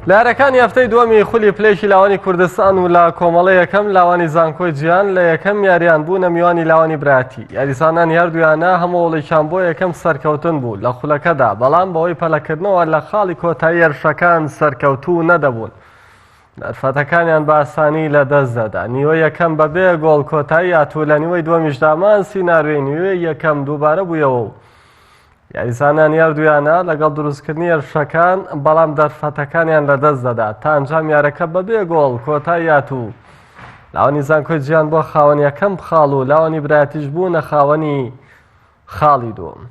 لە یاریەکانی هەفتەی دووەمی خولی پلەیەکی لاوانی کوردستان و لە کۆمەڵە یەکەم لاوانی زانکۆی جیهان لە یەکەم یاریان بوونە میوانی لاوانی برایەتی یاریزانانی هەردوویانە هەموو هەوڵێکیان بۆ یەکەم سەرکەوتن بوو لە خولەکەدا بەڵام بەهۆی پەلەکردنەوە لە خاڵی کۆتایی هێرشەکان سەرکەوتوو نەدەبوون دەرفەتەکانیان بە ئاسانی لە دەست دەدا نیوە یەکەم بەبێ گۆڵ کۆتایی هات و لە نیوەی دووەمیشدا مان سیناریۆی نیوەی یەکەم دووبارە بوویەوە و یاریزانانی هەردوویانە لەگەڵ دروستکردنی هێرشەکان بەڵام دەرفەتەکانیان لەدەست دەدات تا ئەنجام یارەکە بەبێ گۆڵ کۆتایی هات و لاوانی زانکۆی جیان بۆ خاوەن یەکەم خاڵ و لاوانی برایەتیش بوونە خاوەنی خاڵی دووەم.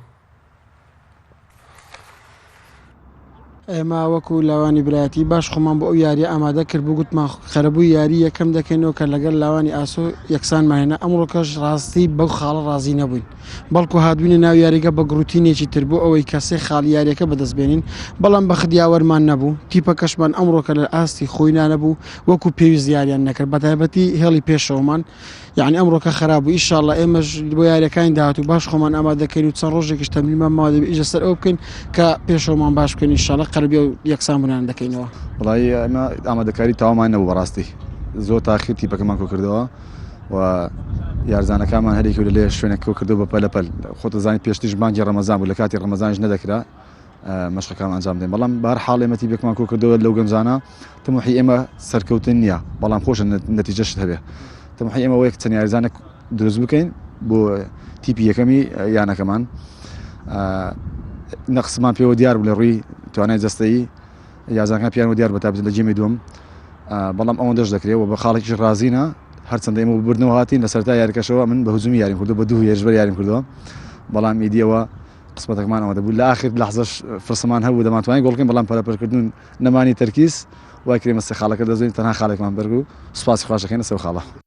ئێمە وەکو لاوانی برایەتی باش خۆمان بۆ ئەو یاریە ئامادە کرد بوو گوتمان قەرەبووی یاری یەکەم دەکەینەوە کە لەگەڵ لاوانی ئاسۆ یەکسانمان هێنا ئەمڕۆکەش ڕاستی بەو خاڵە ڕازی نەبووین بەڵکو هاتبووینە ناو یاریگە بە گڕوتینێکی تر بۆ ئەوەی کە سێ خاڵی یاریەکە بەدەست بێنین بەڵام بەخت یاوەرمان نەبوو تیپەکەشمان ئەمڕۆکە لە ئاستی خۆینا نەبوو وەکو پێویست یاریان نەکرد بەتایبەتی هێڵی پێشەوەمان یعنی ئەمڕۆکە خراپ بوو ئیشاڵڵا ئێمەش بۆ یاریەکانی داهاتوو باش خۆمان ئامادەکەین و چەند ڕۆژێکیش تەمرینمان ماوە دەبێت ئیش لەسەر ئەوە بکەین کە پێشەوەمان باش بکەین ئیشاڵڵا قەرەبی و یەکسان بوونیان دەکەینەوە. وەڵایی ئێمە ئامادەکاری تەواومان نەبوو بەڕاستی زۆر تاخیر تیپەکەمان کۆکردەوە و یارزانەکانمان هەرێکی لە لێ شوێنێک کۆکردەوە بە پەلە پەل خۆتە زانانی پێشتیش بانگی ڕەمەزان بوو لە کاتی ڕەمەزانیش نەدەکرا مەشقەکان ئەنجام بدەین بەڵام بار حاڵ ئێمە تیپێکمان کۆکردەوە لەو گەنجانە تموحی ئێمە سەرکەوتن نییە بەڵام خۆشە نەتیجەشت هەبێ تموحی ئێمە وەک چەند یاریزانێک دروست بکەین بۆ تیپی یەکەمی یانەکەمان نەقسمان پێوە دیار بوو لە ڕووی توانای جەستەیی یازانەکان پیان و دیار بە تایبەت لە گێمی دووەم بەڵام ئەوەندەش دەکرێت و بە خاڵێکیش ڕازینە هەرچەندە ئێمە بردنەوە هاتین لە سەرتا یاریکەشەوە من بە هجومی یاریم کردو بە دوو هێرشبەر یاریم کردووە بەڵام ئیدیەوە قسمەتەکەمان ئەوەندە بوو لە ئاخر لەحزەش فرسەمان هەبوو دەمانتوانی گۆڵ بکەین بەڵام پەلەپەلکردن نەمانی تەرکیز وای کرد ئێمە سێ خاڵەکە دەستبێنین تەنها خاڵێکمان بەرگ و سوپاسی خواش دەکەین لەسەر خاڵە.